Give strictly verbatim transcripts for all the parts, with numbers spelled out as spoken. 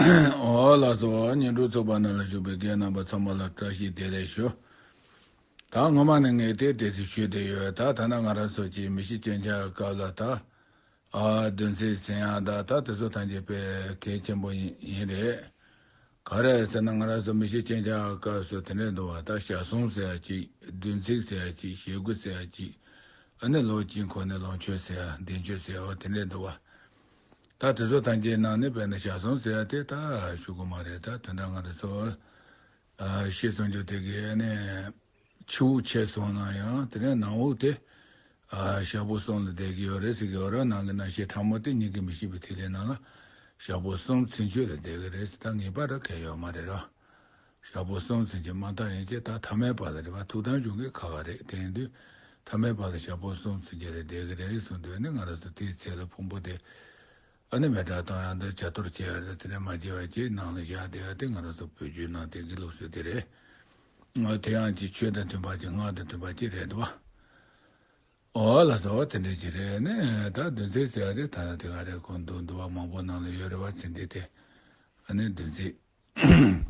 འོ་ལགས་སོ། བརྙན་འཕྲིན་ཚོགས་པ་ནང་ལ་བཞུགས་པའི་རྒན་རྣམ་པ་ཚང་མ་ལ་བཀྲ་ཤིས་བདེ་ལེགས་ཞུ། ད་སྔོན་མ་ནས་ངས་དེ་དེ་ཚོ་ཞུས་བསྡད་ཡོད། ད་ད་ནང་ང་རང་ཚོ་གི་མི་ཤི་རྐྱེན་ཆགས་སྐབས་ལ་ད། ཨ་བདུན་ཚིགས་ཟེར་ཡག་ད་ད་དེ་ཚོ་ཐམས་ཅད་དཔེ་གལ་ཆེན་པོ་ཡིན་ཡིན་རེད། ག་རེ་ཟེར་ན་ང་རང་ཚོ་མི་ཤི་རྐྱེན་ཆགས་སྐབས་སུ་དེ་འདྲས་འདུག་བ། ད་ཞག་གསུམ་ཟེར་ཡག་གཅིག་བདུན་ཚིགས་ཟེར་ཡག་གཅིག་ཞེ་དགུ་ཟེར་ཡག་གཅིག་ཨ་ནི་ལོ་གཅིག་འཁོར་ནས་ལོ་མཆོད་ཟེར་ཡག་འདས་མཆོད་ཟེར་ཡག་བ་དེ་འདྲས་འདུག་བ། ད་དེ་ཚོ་ཐམས་ཅད་ནང་ནས་དཔེར་ན་ཞག་གསུམ་ཟེར་ཡག་དེ་ད་ཞུ་གི་མ་རེད། ད་དོན་དག་ང་རང་ཚོ་ཨ་ཤི་སོང་རྒྱུ་དེ་གི་ཨ་ནི་ཕྱི་དབུགས་ཆད་སོང་ན་ཡང་དེ་ནས་ནང་དབུགས་དེ་ཨ་ཞག་པོ་གསུམ་ལ་བསྡད་ཀྱི་ཡོད་རེད་ཟེར་གྱི་ཡོད་རེད། ནང་གི་རྣམ་ཤེས་ཕྲ་མོ་དེ་སྙིང་གི་མི་ཤིགས་པའི་ཐིག་ལེ་ནང་ལ་ཞག་པོ་གསུམ་ཚུན་ཆོད་ལ་བསྡད་ཀྱི་རེད་ཟེར། ད་ངེས་པ་ར་གལ་ཡོད་མ་རེད་ར། ཞག་པོ་གསུམ་ཚུན་ཆོད་མ་ཐག་ཡིན་ཅེས་ད་ཐ་མལ་པ་ལ་རེད་བ། ཐུགས་དམ་བཞུགས་མཁན་ཁག་ཁག་རེད། དེ་ཡིན་དུས་ཐ་མལ་པ་ལ་ཞག་པོ་གསུམ་ཚུན་ཆོད་ལ་བསྡད་ཀྱི་རེད་གསུངས་དུས་ནི་ང་རང་ཚོ་དེའི་ཚེ་ལ་ཕུང་པོ་དེ་ཨ་ནི་མེ་སྲེག་བཏང་ཡག་འདི་བྱ་གཏོར་བྱེད་ཡག་རེད། དེ་ནས་མ་བྱས་པ་ཅིག་ནང་ལ་བཞག་བསྡད་ཡག་དེ་ང་རང་ཚོ་བོད་བརྒྱུད་ནང་བསྟན་གྱི་ལུགས་སྲོལ་དེ་རེད། ང་དེ་ཡང་ཅིག་ཆོས་དང་མཐུན་པ་ཅིག་སྔགས་དང་མཐུན་པ་ཅིག་རེད་འདུག་བ། འོ་ལགས་སོ། དེ་འདྲ་ཅིག་རེད། ནས་ད་བདུན་ཚིགས་ཟེར་བ་རེད། ད་ནི་དེ་ག་རེད། གོང་དུ་འདུལ་བ་མང་པོ་ནང་ལ་ཡོད་རེད་བ། ཚེ་འདི་དེ་ཨ་ནི་བདུན་ཚིགས།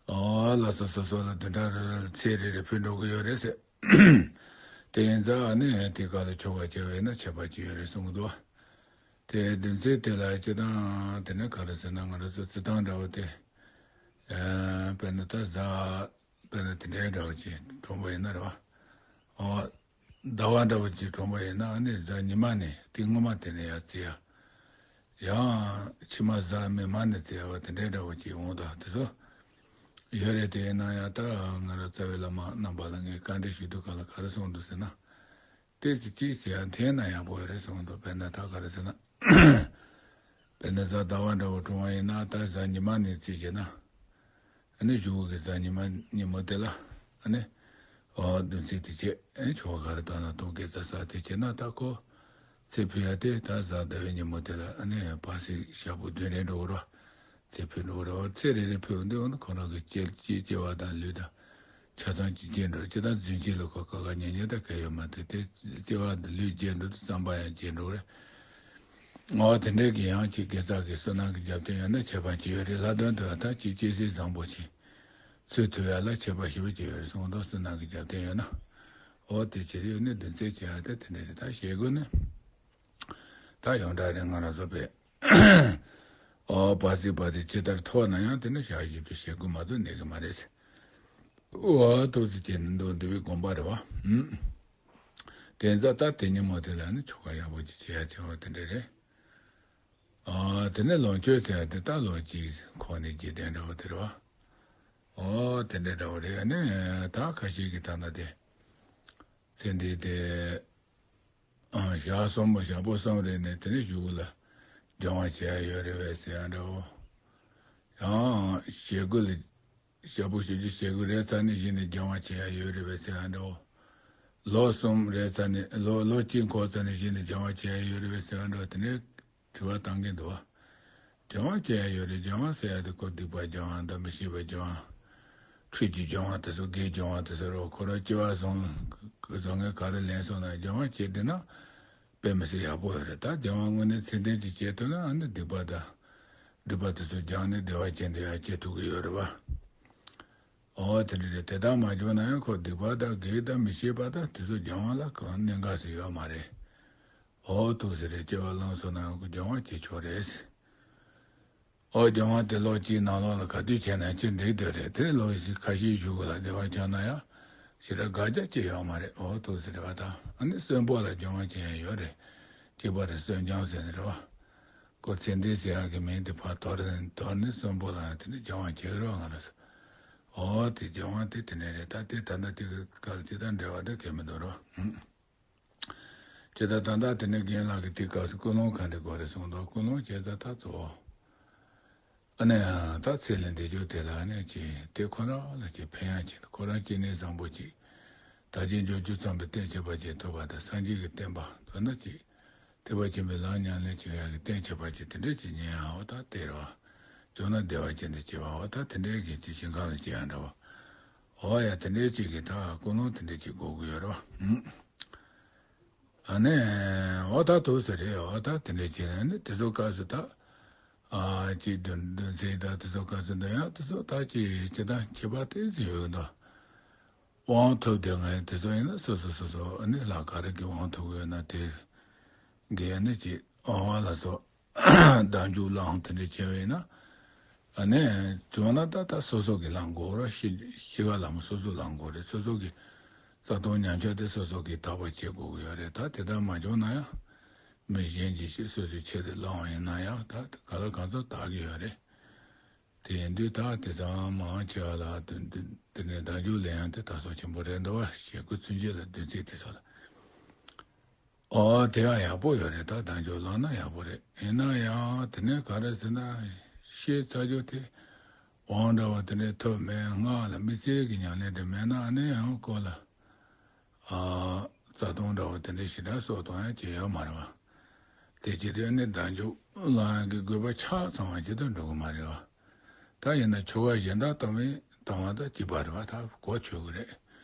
འོ་ལགས་སོ། སོ་སོ་ལ་བདུན་ཕྲག་རེ་རེ་ལ་ཚེ་རེ་རེ་ཕུལ་འགྲོ་གི་ཡོད་རེད་ཟེར། དེ་ཡིན་ཙང་ཨ་ནི་དེ་ག་ལ་ཆོ་ག་བྱས་པ་ཡིན་ན་ཁྱད་པར་ཅིག་ཡོད་རེད་གསུང་གི་འདུག་བ། དེ་བདུན་ཚིགས་དེ་ལ་སྤྱིར་བཏང་དེ་ནི་ག་རེ་ཟེར་ན་ང་རང་ཚོ་རྩི་ཐང་འདྲ་བོ་དེ། ཨ་དཔེར་ན་ད་གཟའ། དཔེར་ན་དེ་འདྲའི་འདྲ་བོ་ཅིག་གྲོངས་པ་ཡིན་ན་རེད་བ། འོ། ཟླ་བ་འདྲ་བོ་ཅིག་གྲོངས་པ་ཡིན་ན་ཨ་ནི་གཟའ་ཉི་མ་ནས་དེ་སྔོན་མ་དེ་ནས་ཡར་བརྩི་ཡ། ཡང་ཕྱི་མ་གཟའ་མིག་དམར་ནས་བརྩི་ཡ་བ་དེ་འདྲའི་འདྲ་བོ་ཅིག་འོང་ད་དེ་ཚོ་ཡོད་རེད། དེ་ཡིན་ན་ཡང་ད་ང་རང་རྩ་བའི་བླ་མ་རྣམ་པ་ལ་ངས་བཀའ་འདྲི་ཞུ་དུས་ག་ལ་ག་རེ་གསུངས་འདུག་ཟེར་ན། ཏོག་ཙམ་ཅིག་ཟེར་ཡང་འཐེན་ན་ཡག་པོ་ཡོད་རེད་གསུངས་འདུག་དཔེར་ན་ད་ག་རེ་ཟེར་ན། དཔེར་ན་གཟའ་ཟླ་བ་འདྲ་བོ་གྲོངས་པ་ཡིན་ན་ད་གཟའ་ཉི་མ་ནས་བརྩིས་བྱས་ན། ཨ་ནི་གཞུག་གུ་གི་གཟའ་ཉི་མ་ཉིན་མོ་དེ་ལ་ཨ་ནི། འོ་བདུན་ཚིགས་དེ་བྱས་ཨ་ནི་ཆོ་ག་ག་རེ་བཏང་ན་གཏོང་དགེ་རྩ་ས་དེ་བྱས་ན་ད་ཁོ། ཚེ་འཕོས་ཡ་དེ་ད་གཟའ་ཟླ་བའི་ཉིན་མོ་དེ་ལ་ཨ་ནི་བར་སྲིད་ཞག་པོ་བདུན་རེ་འགྲོ་གི་རེད་བ། ཚེ་འཕོས་འགྲོ་གི་རེད་བ། ཚེ་རེ་རེ་འཕོས་འོང་དུས་འོ་ན་ཁོ་རང་གི་སྐྱེ་སྐྱེ་སྐྱེ་བ་དང་ལུས་དང་། ཆ་ཚང་གཅིག་བརྗེད་འགྲོ། ཅི་ལྟར་རྫུན་གཅིག་ལ་ཁོ་ཀ་ཁ་ཉན་ཉན་ད་གལ་ཡོད་མ་རེད། དེ་སྐྱེ་བ་འདི་ལུས་བརྗེད་འགྲོ་དུས་བསམ་པ་ཡང་བརྗེད་འགྲོ་རེད། ངོ་བོ་དེ་འདྲའི་གི་ཡང་གཅིག་དགེ་རྩ་གི་བསོད་ནམས་ཀྱི་རྒྱབ་རྟེན་ཡོད་ན་ཁྱད་པར་ཅི་ཡོད་རེད། ལྷ་དོན་དུ་ཡང་ད་གཅིག་སྐྱེ་སྲིད་བཟང་པོ་ཆེ། ཚུལ་ཐུབ་ཡ་ལ་ཁྱད་པར་ཞེ་པོ་ཅིག་ཡོད་རེད་གསུངས་འདུག་བསོད་ནམས་ཀྱི་རྒྱབ་རྟེན་ཡོད་ན། འོ་དེ་བྱེད་ཡོད་ནི་བདུན་ཚིགས་བྱེད་ཡ་དེ་དེ་འདྲ་རེད། ད་ཞེ་དགུ་ནི། ད་ཡོངས་གྲགས་རེད། ང་རང་ཚོ་པས། ཨོ་བར་སྲིད་པ་དེ་ཇི་ལྟར་མཐོ་ན་ཡང་དེ་ནི་ཞག་བཞི་བཅུ་ཞེ་དགུ་མ་གཏོགས་གནས་ཀྱི་མ་རེད། ཨོ་ཐུགས་སུ་ཆེ་ནི་འདུག་འདུལ་བའི་དགོངས་པ་རེད་བ། ཨུམ། དེ་ཚོ་ད་དེ་ཉིན་མོ་དེ་ལ་ནི་ཆོ་ག་ཡག་པོ་ཅིག་བྱེད་ཡ་བྱེད་བ་དེ་འདྲ་རེད། ཨ་དེ་ནས་ལོ་མཆོད་ཟེར་ཡ་དེ་ད་ལོ་གཅིག་འཁོར་ནས་རྗེས་དྲན་འདྲ་བོ་དེ་རེད་བ། ཨོ་དེ་འདྲ་འདྲ་བོ་རེད། ཨ་ནི་ད་ཁ་ཤས་ཀྱི་ད་ལྟ་དེ། ཚེ་འདི་དེ། ཨང་ཞག་གསུམ་པོ་ཞག་པོ་གསུམ་རེ་ནས་དེ་ནས་གཞུག་གུ་ལ་སྦྱང་བ་བྱེད་ཡ་ཡོད་རེད་པས་ཟེར་ཡ་འདྲ་བོ། ཡང་ཞེ་དགུ་ལ་ཞག་པོ་བཞི་བཅུ་ཞེ་དགུ་རེ་ཚར་ནས་གཞི་ནས་སྦྱང་བ་བྱེད་ཡ་ཡོད་རེད་པས་ཟེར་ཡ་འདྲ་བོ། ལོ་གསུམ་རེ་ཚར་ནས་ལོ་ལོ་གཅིག་འཁོར་ཚར་ནས་གཞི་ནས་སྦྱང་བ་བྱེད་ཡ་ཡོད་རེད་པས་ཟེར་ཡ་འདྲ་བོ། དེ་ནས་དྲི་བ་བཏང་གིན་འདུག་བ། སྦྱང་བ་བྱེད་ཡ་ཡོད་རེད། སྦྱང་བ་ཟེར་ཡ་དེ་ཁོ་སྡིག་པ་སྦྱང་བ་དང་མི་ཤེས་པ་སྦྱང་བ། འཁྲུལ་རྒྱུ་སྦྱང་བ་དེ་ཚོ་དགེ་སྦྱང་བ་དེ་ཚོ་རེད། ཁོ་རང་སྐྱེ་བ་བཟང་བཟང་ངན་ག་རེ་ལེན་སོང་ན་སྦྱང་བ་བྱེད་བསྡད་ན་དཔེ་མི་སྲིད་ཡག་པོ་ཡོད་རེད། ད་སྦྱང་བ་དངོས་གནས་ཚད་ལྡན་ཅིག་བྱེད་ཐུབ་ན་ཨ་ནི་སྡིག་པ་དང་སྒྲིབ་པ་དེ་ཚོ་སྦྱངས་ནས་བདེ་བ་ཅན་དུ་ཡང་སྐྱེ་ཐུབ་ཀྱི་ཡོད་རེད་བ། འོ་དེ་འདྲ་རེད། དེ་ལྟར་མ་བྱུང་ན་ཡང་ཁོ་སྡིག་པ་དང་གེགས་དང་མི་ཤེས་པ་དང་དེ་ཚོ་སྦྱང་བ་ལ་གང་གནད་འགག་ཟེར་ཡོད་མ་རེད། འོ་ཐུགས་སུ་རེད། སྐྱེ་བ་བླངས་སོང་ན་ཡང་ཁོ་སྦྱང་བ་བྱེད་ཆོག་རེད། འོ་སྦྱང་བ་དེ་ལོ་གཅིག་ནང་ལོགས་ལ་ག་དུས་བྱས་ན་ཅི་འགྲིག་འདོད་རེད། དེ་ལོ་ཁ་ཤས་གཞུག་གུ་ལ་བདེ་བ་ཆགས་ན་ཡང་ཞེ་དྲག་དགག་བྱ་ཅི་ཡོད་མ་རེད། འོ་ཐུགས་སུ་རེད་བ། ད་ཨ་ནི་གསོན་པོ་ལ་སྦྱང་བ་བྱེད་ཡ་ཡོད་རེད། གཅིག་པ་རེད། གསོན་སྦྱང་ཟེར་ནི་རེད་བ། ཁོ་ཚེ་འདི་ཟེར་ཡག་གི་མིང་དེ་ཕར་དོར་ནས་དོར་ནས་གསོན་པོ་ལ་ཡང་དེ་ནས་སྦྱང་བ་བྱེད་ཀྱི་རེད་བ། ང་རང་ཚོ། འོ་དེ་སྦྱང་བ་དེ་དེ་ནས་རེད། ད་དེ་ད་ལྟ་དེ་གི་སྐབས་ཅི་དང་འབྲེལ་བ་དེ་གལ་མི་འདུག་རོ། ཨུམ། ཇི་ལྟར་ད་ལྟ་དེ་ནས་རྒན་ལགས་ཀྱིས་དེ་སྐབས་སུ་ཀུན་སློང་ག་འདྲ་དགོས་རེད་གསུངས་འདུག་ཀུན་སློང་བྱས་ཙང་ད་གཙོ་བོ། ཨ་ནི་ད་ཚེ་ལས་འདས་རྒྱུ་དེ་ལ་ཨ་ནི་ཅི་དེ་ཁོ་རང་ལ་ཅི་ཕན་ཡག་ཅིག་ཁོ་རང་སྐྱེ་གནས་བཟང་པོ་ཅིག་དག་ཅིང་འབྱོར་བཅུ་ཚང་བའི་རྟེན་ཁྱད་པར་ཅན་ཐོབ་པ་དང་སངས་རྒྱས་ཀྱི་བསྟན་པ་མདོར་ན་ཅི་ཐེག་པ་ཆེན་པོའི་ལམ་ཉམས་ལེན་བྱེད་ཡག་གི་རྟེན་ཁྱད་པར་ཅན་དེ་འདྲ་ཅིག་ཉན་ཡག་འོ་ད་དེ་རེད་བ། བྱུང་ན་བདེ་བ་ཅན་དུ་སྐྱེ་བ་འོ་ད་དེ་འདྲའི་གི་ཅི་ཞིང་ཁམས་ལ་སྐྱེ་ཡག་འདྲ་བ། འོ་ཡ་དེ་འདྲའི་ཅིག་གི་ད་ཀུན་སློང་དེ་འདྲའི་ཅིག་དགོས་ཀྱི་ཡོད་རེད་བ། ཨ་ནི། འོ་ད་ཐུགས་སུ་རེད། འོ་ད་དེ་འདྲའི་ཅིག་ནི་དེ་ཚོ་སྐབས་སུ་ད། ཨ། ཅིག་འདོན་འདོན་ཚིག་དང་དེ་ཚོ་ག་ཚོད་འདོན་ཡང་དེ་ཚོ་ད་ཅིག་ཅི་དང་ཁྱད་པར་ཏོག་ཙམ་ཡོད་འདུག་དབང་ཐོབ་དེ་ངས་དེ་ཚོ་ཡིན་ན་སོ་སོ་སོ་སོ་ཨ་ནི་ལ་ག་རེ་གི་དབང་ཐོབ་ཡོད་ན་དེ་གི་ཨ་ནི་ཅིག་དབང་ལ་སོགས་བདག་འཇུག་བླང་དེ་འདྲ་བྱས་པ་ཡིན་ན། ཨ་ནི་བྱུང་ན་ད་ལྟ་སོ་སོ་གི་བླང་དགོས་ར། ཤི་ཤི་བ་ལ་མོ་སོ་སོ་བླང་དགོས་རེད། སོ་སོ་གི་རྩ་ལྟུང་ཉམས་ཆག་དེ་སོ་སོ་གིས་དག་པ་བྱེད་དགོས་ཀྱི་ཡོད་རེད། ད་དེ་ལྟར་མ་བྱུང་ན་ཡང་མི་གཞན་གྱིས་ཤི་སོ་སོའི་ཆེད་དུ་བླང་བ་ཡིན་ན་ཡང་ད་ག་ལ་གང་འཚམ་དག་གི་ཡོད་རེད། དེ་ཡིན་དུས་ད་དེ་ཚང་མང་ཆེ་བ་ལ་དོན་དེ་ནས་བདག་འཇུག་ལེན་ཡང་དེ་དག་སོ་ཆེན་པོ་རེད་འདུག་བ། ཞེ་དགུ་ཚུན་ཆད་ལ་བདུན་ཚིགས་དེ་ཚོ་ལ། ཨོ་དེ་ཡང་ཡག་པོ་ཡོད་རེད། ད་བདག་འཇུག་བླངས་ན་ཡག་པོ་རེད། ཡིན་ན་ཡང་དེ་ནས་ག་རེ་ཟེར་ན་ཤི་ཚར་རྒྱུ་དེ་དབང་འདྲ་བ་དེ་འདྲས་ཐོབ་མེད། སྔགས་ལ་དམིགས་བརྩེ་གི་ཉམས་ལེན་དེ་མེད་ན་ཨ་ནི་ཡང་ཁོ་ལ་ཨ་རྩ་ལྟུང་འདྲ་བ་དེ་འདྲས་ཞེ་དྲག་སོགས་གཏོང་ཡ་ཅི་ཡོད་མ་རེད་བ། དེ་ཅི་དེ་ནི་བདག་འཇུག་བླང་ཡ་གི་དགོས་པ་ཆ་ཚང་བ་ཅི་དང་འགྲོ་གི་མ་རེད་བ། ད་ཡིན་ན་ཆོ་ག་གཞན་དག་བཏང་བས་བཏང་བ་དང་གཅིག་པ་རེད་བ། ད་གོ་ཆོད་གི་རེད།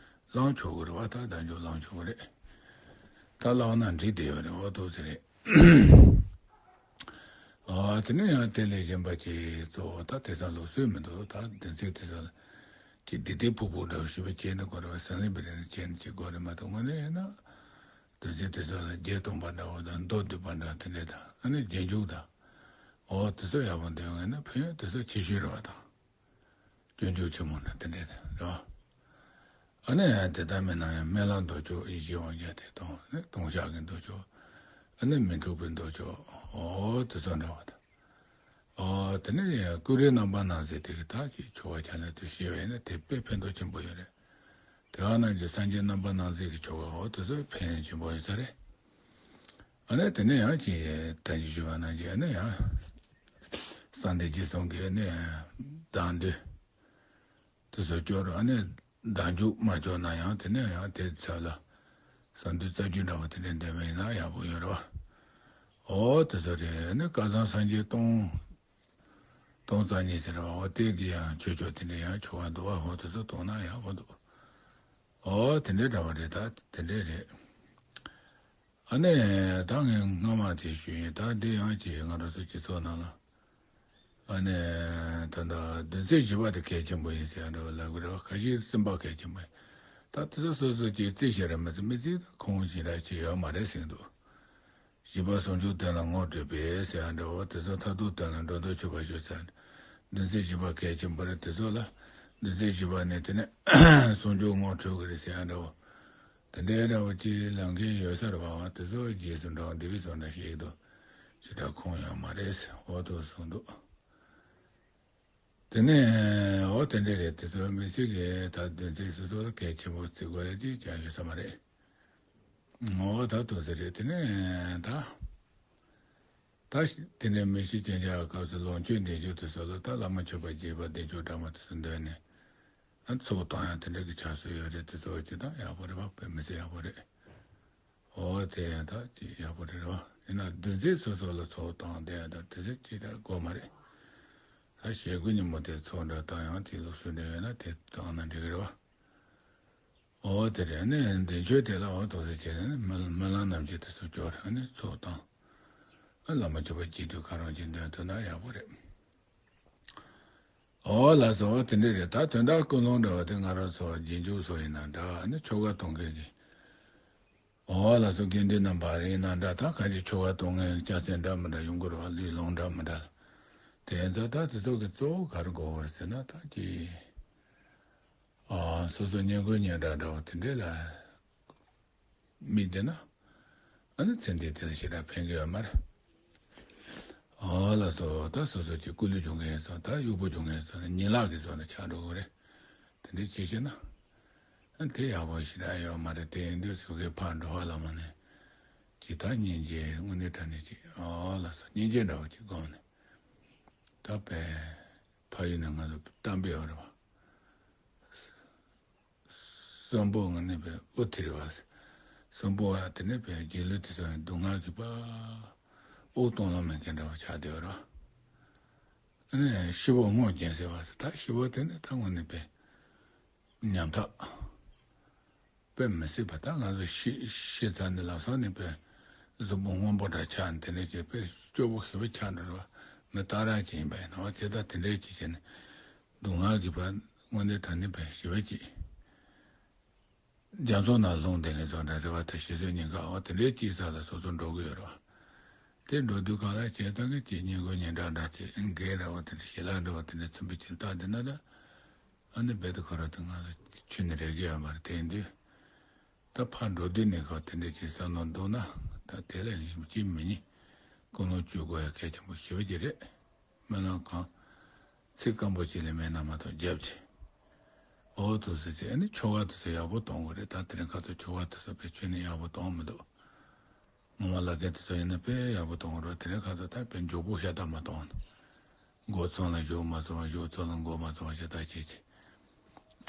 བླང་ཆོག་གི་རེད་བ། ད་བདག་འཇུག་བླང་ཆོག་གི་རེད། ད་བླངས་ན་འགྲིག་བསྡད་ཡོད་རེད། འོ་ཐུགས་ཟེར་རེད། ཨ་དེ་ནས་ཡང་དེ་ལས་གཞན་པ་ཅིག་གཙོ་བོ་ད་དེང་སང་ལུགས་སྲོལ་མི་འདུག་ད་བདུན་ཚིགས་དེང་སང་ལ་ཅིག་བདེ་བདེ་ཕུག་ཕུག་འདྲ་བོ་ཞིག་བྱས་ནས་དགོས་རེད་བ། ཟང་ལིང་བི་ལིང་བྱས་ནས་ཅིག་དགོས་རེད་མ་གཏོགས་དངོས་གནས་ཡིན་ན་བདུན་ཚིགས་དེང་སང་ལ་བརྒྱད་སྟོང་པ་འདྲ་བོ་དང་མདོ་སྡུད་པ་འདྲ་དེ་འདྲས་དང་ཨ་ནི་རྗེས་འཇུག་དང་། འོ་དེ་ཚོ་ཡག་པོ་འདོན་ངེས་ན་ཕན་ཡོན་དེ་ཚོ་ཆེ་ཤོས་རེད་བ་དང་། སྤྱོད་འཇུག་ཆེན་མོ་འདྲ་དེ་འདྲས་རེད་བ། ཨ་ནི་དེ་ལྟར་མིན་ན་ཡང་སྨན་བླ་མདོ་ཆོག་ཡེ་ཤེས་དབང་རྒྱལ་ཐེག་དང་ནི་ལྟུང་བཤགས་ཀྱི་མདོ་ཆོག་ཨ་ནི་མི་འཁྲུགས་པའི་མདོ་ཆོག་འོ་དེ་ཚོ་འདྲ་བ་དང་། འོ་དེ་ནས་ཡང་ཀུན་རིག་རྣམ་པར་སྣང་མཛད་དེ་གི་ད་ཅིག་ཆོ་ག་ཆ་ནས་དུ་ཤེས་པ་ཡིན་ན་དེ་དཔེ་ཕན་ཐོགས་ཆེན་པོ་ཡོད་རེད། དེ་ག་ནང་གི་སངས་རྒྱས་རྣམ་པར་སྣང་མཛད་ཀྱི་ཆོ་ག་འོ་དེ་ཚོ་ཕན་ཡོན་ཆེན་པོ་ཡོད་ས་རེད། ཨ་ནི་དེ་ནས་ཡང་ཅིག་ད་ཅི་ཞུ་བ་ནང་བཞིན་ཨ་ནི་ཡང་གསང་བདེ་སྐྱིད་གསུམ་གྱི་ཨ་ནི་བདག་འདུས་དེ་ཚོ་སྐྱོར། ཨ་ནི་བདག་འཇུག་མ་སྐྱོར་ན་ཡང་དེ་ནས་ཡང་དེ་ཚབ་ལ་གསང་འདུས་རྩ་རྒྱུད་འདྲ་བ་དེ་འདྲས་འདོན་པ་ཡིན་ན་ཡག་པོ་ཡོད་རེད་བ། འོ་དེ་ཚོ་རེད། ཨ་ནི་བསྐལ་བཟང་སངས་རྒྱས་སྟོང་སྟོང་རྩ་གཉིས་ཟེར་བ་འོ་དེ་གི་ཡང་ཆོས་ཕྱོགས་དེ་འདྲས་ཡང་ཆོ་ག་འདུག་བ། འོ་དེ་ཚོ་གཏོང་ན་ཡག་པོ་འདུག་འོ་དེ་འདྲས་འདྲ་བ་རེད། ད་དེ་འདྲས་རེད། ཨ་ནི་ད་ངས་སྔ་མ་དེ་ཞུས་ཡིན། ད་འདི་ཡང་ཅིག་ང་རང་ཚོ་སྤྱི་ཚོགས་ནང་ལ་ཨ་ནི་ད་ལྟ་བདུན་ཚིགས་བཞི་པ་དེ་གལ་ཆེན་པོ་ཡིན་ཟེར་ཡ་འདྲ་བ་ལབ་གི་རེད་བ། ཁ་ཤས་སེམས་པ་གལ་ཆེན་པོ་ཡིན། ད་དེ་ཚོ་སོ་སོ་ཅིག་རྩིས་བྱས་ར་མ་རྩིས་མི་རྩིས་ད་ཁུངས་ཞིག་ར་ཅིག་ཡོད་མ་རེད་ཟེར་གི་འདུག་བཞི་པ་ཟུང་འཇུག་དོན་ལ་ངོ་སྤྲོད་པས་ཟེར་ཡ་འདྲ་བོ། དེ་ཚོ་མཐར་ཐུག་དོན་ལ་འགྲོ་ལྡོག་ཆོད་པར་ཞུ་ཟེར་ཡ། བདུན་ཚིགས་བཞི་པ་གལ་ཆེན་པོ་རེད། དེ་ཚོ་ལ་བདུན་ཚིགས་བཞི་པ་ནས་དེ་ནས་ཟུང་འཇུག་ངོ་འཕྲོད་ཀྱི་རེད་ཟེར་ཡ་འདྲ་བོ། དེ་འདྲའི་འདྲ་བོ་ཅིག་ལབ་མཁན་ཡོད་ས་རེད་བ། དེ་ཚོ་རྗེས་སུ་འབྲང་བ་འདི་བས་སོང་འདྲ་ཞིག་ཏུ་ཞེ་དྲག་ཁུངས་ཡོད་མ་རེད་ཟེར་འོ་ཐུག་གསུངས་འདུག་དེ་ནས་འོ་དེ་འདྲ་རེད། དེ་ཚོ་མི་སྲིད་ཀྱི་ད་བདུན་ཚིགས་སོ་སོ་ལ་གལ་ཆེན་པོ་བརྩི་དགོས་ཡ་ཅིག་ཀྱང་ཡོད་ས་མ་རེད། འོ་ད་དུ་ཟེར་རེད། དེ་ནས་ད་ད་དེ་ནས་མི་ཤི་རྐྱེན་ཆགས་སྐབས་སུ་ལོངས་སྤྱོད་འདི་འཇུག་དུ་སོགས་ལ་ད་བླ་མ་མཆོད་པ་རྒྱས་པ་བདེ་མཆོག་དྲ་མ་དུ་སུ་འདོན་ནས་ཨ་ཚོགས་བཏང་ཡ་དེ་འདྲ་གི་ཆགས་སྲོལ་ཡོད་རེད། དེ་ཚོ་ཅི་ད་ཡག་པོ་རེད་བ། དཔེ་མི་སྲིད་ཡག་པོ་རེད། འོ་དེ་ཡང་ད་ཅི་ཡག་པོ་རེད་བ། དེ་ན་བདུན་ཚིགས་སོ་སོ་ལ་ཚོགས་བཏང་དེ་ཡང་ད་དེ་ཚོ་ཅི་ད་དགོས་མ་རེད། ད་ཞེ་དགུ་ཉིན་མོ་དེ་ཚོགས་འདྲ་བཏང་ཡང་དེ་ལུགས་སྲོལ་འདྲ་ཡོད་ན་དེ་བཏང་ན་འགྲིག་གི་རེད་བ། འོ་དེ་རེད། ནི་འདི་ཆོས་དེ་ལ་འོ་དོགས་སེ་བྱས་ནས་སྨོན་སྨོན་ལམ་རྣམས་ཀྱིས་དེ་ཚོ་སྐྱོར་ནི་ཚོགས་དང་། ཨ་བླ་མ་མཆོད་པ་རྒྱས་བསྡུས་གང་རུང་ཅིག་འདོན་ཐུབ་ན་ཡག་པོ་རེད། འོ་ལགས་སོ། དེ་འདྲ་རེད། ད་དོན་དག་ཀུན་སློང་འདྲ་བ་དེ་ང་རང་ཚོ་རྗེས་འཇུག་སོགས་ཡིན་ན་འདྲ། ཨ་ནི་ཆོ་ག་གཏོང་མཁན་གྱི་འོ་ལགས་སོ། དགེ་འདུན་རྣམ་པ་རེད་ན་འདྲ། ད་གང་ཅི་ཆོ་ག་གཏོང་མཁན་སྐྱ་སེར་འདྲ་མི་འདྲ་ཡོང་གི་རེད་བ། ལུས་ལོངས་འདྲ་མི་འདྲ། དེ་ཚོ་ད་དེ་ཚོ་གི་གཙོ་བོ་ག་རེ་དགོས་པ་རེད་ཟེར་ན་ད་ཅི། ཨ་སོ་སོ་བསྙེན་བཀུར་སྙན་གྲགས་འདྲ་བ་དེ་འདྲས་ལ་དམིགས་བསྡད་ན། ཨ་ནི་ཚེ་འདི་དེ་ལ་ཞེ་དྲག་ཕན་གྱི་ཡོད་མ་རེད། ཨ་ལགས་སོ། ད་སོ་སོ་ཅིག་སྐུ་ལུས་བྱུང་མཁན་ཡིན་སོང་། ད་གཡོག་པོ་བྱུང་མཁན་ཡིན་སོང་ན་ཉིན་ལག་གི་བཟོ་ནས་ཆགས་འགྲོ་གི་རེད། དེ་འདྲས་བྱེད་ཤེས་ན། ཨ་དེ་ཡག་པོ་ཞེ་དྲག་ཡོད་མ་རེད། དེ་ཡིན་དུས་སོ་སོའི་ཕར་འགྲོ་བ་ལ་མ་ནས་ཅིག་ད་སྙིང་རྗེ་དངོས་གནས་དྲང་གནས་ཅིག་ཨ་ལགས་སོ། སྙིང་རྗེ་འདྲ་བོ་ཅིག་སྒོམ་ནས་ད་པས། ཕ་ཡུལ་ནས་ང་ཚོ་གཏམ་དཔེ་ཡོད་རེད་བ། གསོན་པོ་ང་ནི་པའི་དབུ་དེ་རེད་བ། གསོན་པོ་བ་དེ་ནི་པའི་རྗེས་ལུས་དེ་ཚོ་ནི་སྡུག་བསྔལ་གྱི་པ། དབུགས་གཏོང་ལོང་མེད་མཁན་འདྲ་བ་ཆགས་བསྡད་ཡོད་རེད་བ། ཨ་ནི་ཤི་བོ་སྔོ་རྒྱན་ཟེར་བ་ཟེར། ད་ཤི་བོ་དེ་ནི་ད་ང་ནི་པའི་ཉམ་ཐག་དཔེ་མི་སྲིད་པ། ད་ང་ཚོ་ཤི་ཤི་ཚར་ནས་ལམ་སང་ནས་དཔེ་གཟུགས་པོ་སྔོན་པོ་འདྲ་ཆགས་ནས་དེ་ནས་ཅེས་དཔེ་སྐྱོ་པོ་ཞེ་པོ་ཆགས་འགྲོ་རེད་བ། མི་རྟག་རང་ཅིག་ཡིན་པ་ཡིན་ནོ། དེ་ལྟར་དེ་འདྲའི་ཅིག་བྱས་ནས་སྡུག་བསྔལ་གྱི་བར་དངོས་གནས་དྲང་གནས་པའི་ཞི་བ་ཅིག་རྒྱ་མཚོ་ནང་ལྷུང་བསྡད་མཁན་ཚོ་འདྲ་རེད་བ། ད་ཤི་གསོན་གཉིས་ཀ་འོ་དེ་འདྲའི་ཅིག་ས་ལ་སོ་སོ་འགྲོ་གི་ཡོད་རེད་བ། དེ་འགྲོ་དུས་གང་ལ་བྱས་ཙང་གི་ཅིག་སྙིང་རྗེ་སྙིང་འདྲ་འདྲ་ཅིག་འགས་ར་བ། དེ་འདྲ་ཞི་ལྷག་འདྲ་བ་དེ་འདྲ་ཚིམ་པའི་ཅིག་ལྟ་བསྡད་ན་ད། ཨ་ནི་རྦད་དེ་ཁོ་རང་དེ་ང་ལ་ཆུ་ནི་རེག་གི་ཡོད་མ་རེད། དེ་ཡིན་དུས་ད་ཕར་འགྲོ་དུས་ནས་ཁོ་དེ་འདྲ་ཅིག་བསམ་བློ་འདུག་ན་ད་དེ་ལ་ཡིན་གཅིག་མིན་གཉིས་ཀུན་སློང་བཅོས་དགོས་ཡ་གལ་ཆེན་པོ་ཞེ་པོ་ཅིག་རེད། སྨོན་ལམ་གང་ཚིག་སྐམ་པོ་ཅིག་ལས་མེད་ན་མ་གཏོགས་རྒྱབ་ཅིག་འོ་དུ་ཟེར་ཚེ་ཨ་ནི་ཆོ་ག་དུ་ཚོ་ཡག་པོ་གཏོང་དགོས་རེད། ད་དེ་རིང་ཁ་ཚོ་ཆོ་ག་དུ་ཚོ་བེད་སྤྱོད་ནས་ཡག་པོ་གཏོང་མི་འདུག་ངོ་མ་ལག་ཁྱེར་དེ་ཚོ་ཡིན་ན་དཔེ་ཡག་པོ་གཏོང་རོགས། དེ་རིང་ཁ་ཚོ་ད་དཔེ་མགྱོགས་པོ་ཤ་སྟག་མ་གཏོང་། མགོ་ཚང་ལ་བཞུགས་མ་ཚང་བ། བཞུགས་ཚང་ལ་མགོ་མ་ཚང་བ་ཤ་སྟག་བྱེད་ཅིག་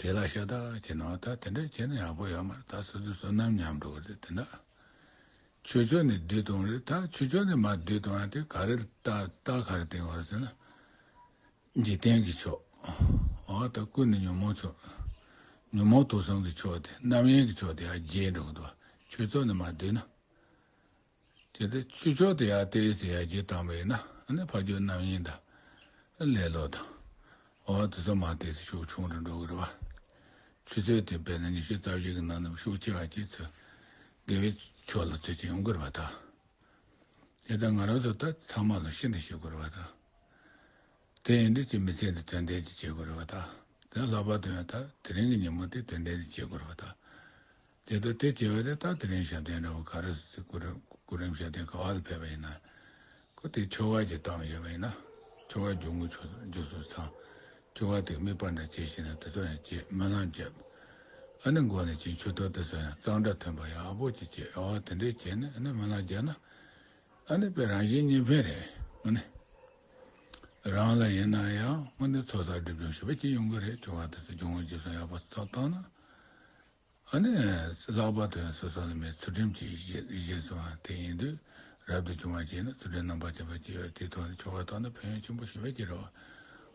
བྲེལ་ལ་ཤ་སྟག་བྱེད་ན་ད་དེ་འདྲ་བྱས་ན་ཡག་པོ་ཡོད་མ་རེད། ད་སོ་སོའི་བསོད་ནམས་ཉམས་འགྲོ་གི་རེད། དེ་འདྲ་ཆོས་ཕྱོགས་ནས་བསྡུས་གཏོང་རེད། ད་ཆོས་ཕྱོགས་ནས་མ་བསྡུས་གཏོང་ཡ་དེ་ག་རེ་ད་ད་ག་རེ་བསྟན་དགོས་ཟེར་ན། འཇིག་རྟེན་གྱི་ཕྱོགས། འོ་ད་ཀུན་ནས་ཉོན་མོངས་ཕྱོགས། ཉོན་མོངས་དུག་གསུམ་གྱི་ཕྱོགས་དེ་རྣམ་གཡེང་གི་ཕྱོགས་དེ་ཡར་རྒྱས་འགྲོ་གི་འདུག་ཆོས་ཕྱོགས་ནས་མ་བསྡུས་ན། དེ་ལྟར་ཆོས་ཕྱོགས་དེ་ཡར་ཏོག་ཙམ་ཡར་རྒྱས་བཏང་བ་ཡིན་ན་ཨ་ནི་ཕར་ཕྱོགས་རྣམ་གཡེང་དང་། ལེ་ལོ་དང་། འོ་དེ་ཚོ་མར་ཏོག་ཙམ་ཤུགས་ཆུང་རུ་འགྲོ་གི་རེད་བ། ཆུ་ཚོད་དེ་དཔེར་ན་ཉི་ཤུ་རྩ་བཞི་གི་ནང་ན་ཤུགས་ཆེ་བ་ཅིག་ཚོས་དགེ་བའི་ཕྱོགས་ལ་ཚུད་ཅིག་ཡོང་གི་རེད་བ་ད། དེ་ལྟར་ང་རང་ཚོ་ད་ཚང་མ་ལ་ཤིན་ཏུ་ཤེས་དགོས་རེད་བ་ད། དེ་ཡིན་དུས་ཀྱི་མི་ཚེ་འདི་དོན་ལྡན་ཅིག་བྱེད་དགོས་རེད་བ་ད། དེ་ལྷག་པར་དུ་ཡང་ད་དེ་རིང་གི་ཉིན་མོ་དེ་དོན་ལྡན་ཅིག་བྱེད་དགོས་རེད་བ་ད། དེ་ལྟར་དེ་བྱེད་པ་དེ་ད་དེ་རིང་ཞབས་བརྟན་འདྲ་བོ་ག་རེ་ཟེར་སྐུ་རིམ་སྐུ་རིམ་ཞབས་བརྟན་ག་བ་ལ་ཕེབས་པ་ཡིན་ན། ཁོ་དེ་ཆོ་ག་ཅིག་བཏང་ཡོད་པ་ཡིན་ན། ཆོ་ག་རྒྱུ་དངོས་ཆོས་རྒྱུ་སོ་ཚང་། ཆོ་ག་དེ་དམིགས་པ་འདྲ་བྱེད་ཤེས་ན་དེ་ཚོ་ཡང་བྱེད། སྨོན་ལམ་རྒྱབ། ཨ་ནི་མགོ་ནས་ཅིག་མཆོད་གཏོར་དེ་ཚོ་ཡང་གཙང་སྦྲ་མཐུན་པ་ཡག་པོ་ཅིག་བྱེད། ཨོ་དེ་འདྲས་བྱས་ནས་ཨ་ནི་སྨོན་ལམ་རྒྱབ་ན། ཨ་ནི་དཔེ་རང་གཞན་གཉིས་ཕན་རེད། ཨ་ནི་རང་ལ་ཡིན་ན་ཡང་ཨ་ནི་ཚོགས་བསགས་སྒྲིབ་སྦྱོང་ཞེ་པོ་ཅིག་ཡོང་གི་རེད། ཆོ་ག་དེ་ཚོ་སྦྱོང་བ་རྗེས་སུ་ཡག་པོ་ཐོབ་བཏང་ན། ཨ་ནི་ལྷག་པར་དུ་ཡང་སོ་སོ་ལ་མེད་ཚུལ་ཁྲིམས་ཀྱི་གཞི་གཞི་བཟུང་བ་དེ་ཡིན་དུས་རབ་ཏུ་བྱུང་བ་བྱས་ན་ཚུལ་ཁྲིམས་རྣམ་པར་དག་པ་ཅིག་ཡོད་རེད། དེ་ཐོག་ནས་ཆོ་ག་བཏང་ན་ཕན་ཡོན་ཆེན་པོ་ཞེ་པོ་ཅིག་རེད་བ།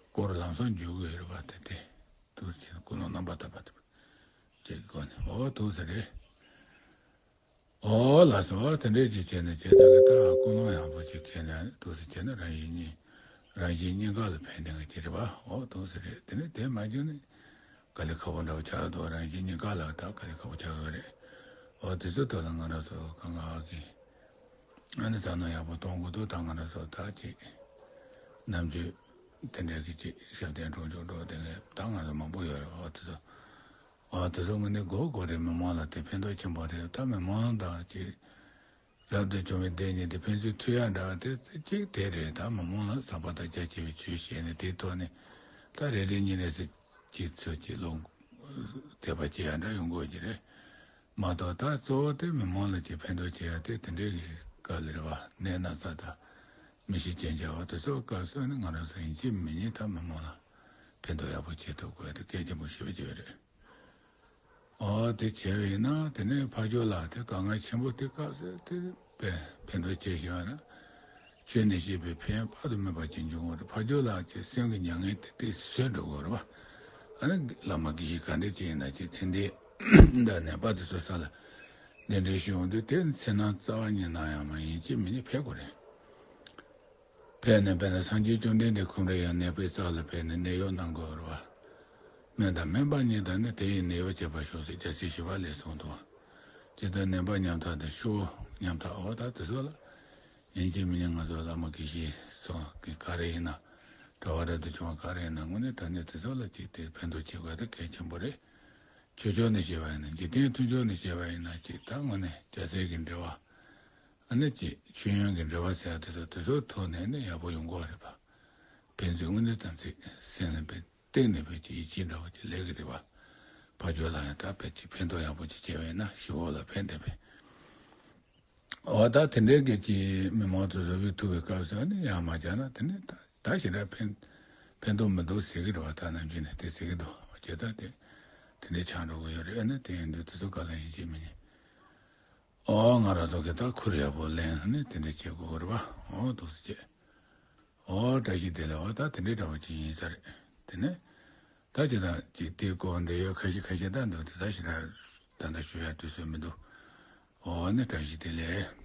སྐོར་ལམ་སང་འཇུག་གི་ཡོད་རེད་བ། དེ་དེ་དུས་ཕྱིན་ཀུན་སློང་རྣམ་པར་དག་པ་དེ་ཅིག་གི་སྒོ་ནས་འོ་དུས་སུ་རེད། འོ་ལགས་སོ། དེ་འདྲས་ཅིག་བྱས་ནས་བྱས་ཙང་གི་ད་ཀུན་སློང་ཡག་པོ་ཅིག་ཁྱེར་ནས་དུས་སུ་བྱས་ན་རང་བཞིན་གཉིས་རང་བཞིན་གཉིས་ཀ་ལ་ཕན་བདེ་གི་ཅིག་རེད་བ། འོ་དུས་སུ་རེད། དེ་ནས་དེ་མ་བྱུང་ནས་དཀའ་ལས་ཁག་པོ་འདྲ་བོ་ཆགས་འདུག་རང་བཞིན་གཉིས་ཀ་ལ་ད་དཀའ་ལས་ཁག་པོ་ཆགས་ཡོད་རེད། འོ་དེ་ཚོ་ཐོག་ལ་ང་རང་ཚོ་གང་ག་གི་ཨ་ནི་བསམ་བློ་ཡག་པོ་གཏོང་དགོས་འདུག་ད་ང་རང་ཚོ་ད་ཅིག་ནམ་རྒྱུན་དེ་འདྲས་ཀྱི་ཅིག་ཞབས་བརྟན་གྲོང་ཆོག་འགྲོ་དེ་ངས་ད་ང་ཚོ་མང་པོ་ཡོད་རེད། འོ་དེ་ཚོ། ཨ་དེ་ཚོ་དངོས་གནས་དགོས་དགོས་རེད། མི་མང་ལ་དེ་ཕན་ཐོགས་ཆེན་པོ་རེད། ད་མི་མང་དང་ཅིག་རབ་ཏུ་བྱུང་བའི་བདེ་གཉིས་དེ་ཕན་ཚུན་མཐུན་ཡ་འདྲ་དེ་གཅིག་དེ་རེད། ད་མི་མང་ལ་ཟབ་པ་དང་རྒྱ་ཆེ་བའི་ཆོས་བཤད་ནས་དེའི་ཐོག་ནས་ད་རེ་རེ་གཉིས་རེ་ཟེར་གཅིག་ཚུར་གཅིག་ལོག་དད་པ་བྱེད་ཡ་འདྲ་ཡོང་དགོས་ཀྱི་རེད་མ་གཏོགས། ད་གཙོ་བོ་དེ་མི་མང་ལ་ཅིག་ཕན་ཐོགས་བྱེད་ཡ་དེ་དེ་འདྲའི་གི་སྐབས་ལ་རེད་བ། ནད་ན་ཚ་དང་མི་ཤི་རྐྱེན་བྱ་བ་དེ་ཚོ་སྐབས་སུ་ནི་ང་རང་ཚོ་ཡིན་གཅིག་མིན་གཉིས་ད་མི་མང་ལ་ཕན་ཐོགས་ཡག་པོ་བྱེད་ཐུབ་དགོས་ཡ་དེ་གལ་ཆེན་པོ་ཞེ་པོ་ཅིག་རེད། འོ་དེ་བྱས་པ་ཡིན་ན་དེ་ནས་ཕ་ཇོ་ལགས་དེ་དཀའ་ངལ་ཆེན་པོ་དེ་སྐབས་སུ་དེ་དཔེ་ཕན་ཐོགས་ཆེ་ཞེ་བ་ན། ཆོས་ནས་བཤད་པའི་ཕན་ཡོན་དཔག་ཏུ་མེད་པ་ཅིག་འབྱུང་བ་རེད། ཕ་ཇོ་ལགས་ཀྱི་སེམས་ཀྱི་མྱ་ངན་དེ་དེ་བཟོད་འགྲོ་དགོས་རེད་བ། ཨ་ནི་བླ་མ་དགེ་བཤེས་ག་འདྲ་ཅིག་ཡིན་ན་ཅིག་ཚེ་འདས་དང་ནད་པ་དེ་ཚོ་ས་ལ་གདན་འདྲེན་ཞུ་ཡོང་དུས་དེ་འཚེར་སྣང་རྩ་བ་ཉིད་ནང་ཡང་མ་ཡིན་གཅིག་མིན་གཉིས་ཕེབས་དགོས་རེད། ཕེབས་ནས་དཔེར་ན་སངས་རྒྱས་བཅོམ་ལྡན་འདས་ཁོང་རང་ཡང་ནད་པའི་རྩ་ལ་ཕེབས་ནས་ནད་གཡོག་གནང་དགོས་རེད་བ། སྨན་དང་སྨན་པ་གཉིས་དང་ནི་དེ་ཡི་ནད་གཡོག་བྱེད་པར་ཤོག་ཟེར་རྒྱལ་སྲས་ཞི་བ་ལྷས་གསུངས་འདུག་ཇི་ལྟར་ནད་པ་ཉམ་ཐག་དང་ཤོག་ཉམ་ཐག་འོ་ད་དེ་ཚོ་ལ་ཡིན་གཅིག་མིན་གཉིས་ང་ཚོ་བླ་མ་དགེ་བཤེས་ཚོ་གི་ག་རེ་ཡིན་ན། གྲྭ་བ་རབ་ཏུ་བྱུང་བ་ག་རེ་ཡིན་ན་དངོས་གནས་དྲང་གནས་དེ་ཚོ་ལ་ཅིག་དེ་ཕན་ཐོགས་བྱེད་དགོས་དེ་གལ་ཆེན་པོ་རེད། ཆོས་ཕྱོགས་ནས་བཤད་པ་ཡིན་ན་འཇིག་རྟེན་མཐུན་ཕྱོགས་ནས་བཤད་པ་ཡིན་ན་ཅིག་ད་དངོས་གནས་རྒྱལ་སྲས་ཀྱི་འབྲེལ་བ། ཨ་ནི་ཅིག་མཆོད་ཡོན་གྱི་འབྲེལ་བ་ཟེར་ཡ་དེ་ཚོ་དེ་ཚོའི་ཐོག་ནས་ནི་ཡག་པོ་ཡོང་གི་རེད་པ། ཕན་ཚུན་དངོས་གནས་དམ་ཚིག་སེམས་ལ་དཔེ་གཏིང་ནས་དཔེ་ཅིག་ཡིད་ཆེས་འདྲ་བོ་ཅིག་ལས་ཀྱི་རེད་པ། ཕ་ཇོ་ལ་ཡང་ད་དཔེ་ཅིག་ཕན་ཐོགས་ཡག་པོ་ཅིག་བྱས་པ་ཡིན་ན་ཞི་བ་ལ་ཕན་བདེ་བས། འོ་ད་དེ་འདྲའི་གི་ཅིག་མི་མང་དུ་བཟོ་བའི་ཐུག་པའི་སྐབས་སུ་ནི་ཡང་མ་བྱས་ན་དེ་ནི་ད་ད་ཞེ་དྲག་ཕན་ཕན་ཐོགས་མི་འདུག་ཟེར་གི་རེད་བ། ད་ནམ་རྒྱུན་ནས་དེ་ཟེར་གི་འདུག་ཇི་ལྟར་དེ་དེ་འདྲའི་ཆགས་འགྲོ་གི་ཡོད་རེད། ཨ་ནི་དེ་ཡིན་དུས་དེ་ཚོ་ག་ལ་ཡིན་གཅིག་མིན་གཉིས། ཨོ་ང་རང་ཚོ་གི་ད་ཁུར་ཡག་པོ་ལེན་ནི་དེ་འདྲ་བྱེད་དགོས་རེད་བ། ཨོ་འདུག་སེ་བྱས། ཨོ་བཀྲ་ཤིས་བདེ་ལེགས། འོ་ད་དེ་འདྲའི་འདྲ་བ་ཅིག་ཡིན་ས་རེད། དེ་ནས་ད་ཅི་ད་ཅིག་དེ་སྐོར་འབྲེལ་ཡོད་ཁ་ཤས་ཁ་ཤས་ད་འདུག་དེ་ད་ཞེ་དྲག་ད་ལྟ་ཞུ་ཡ་དུས་ཚོད་མི་འདུག་ཨོ་ནི་བཀྲ་ཤིས་བདེ་ལེགས།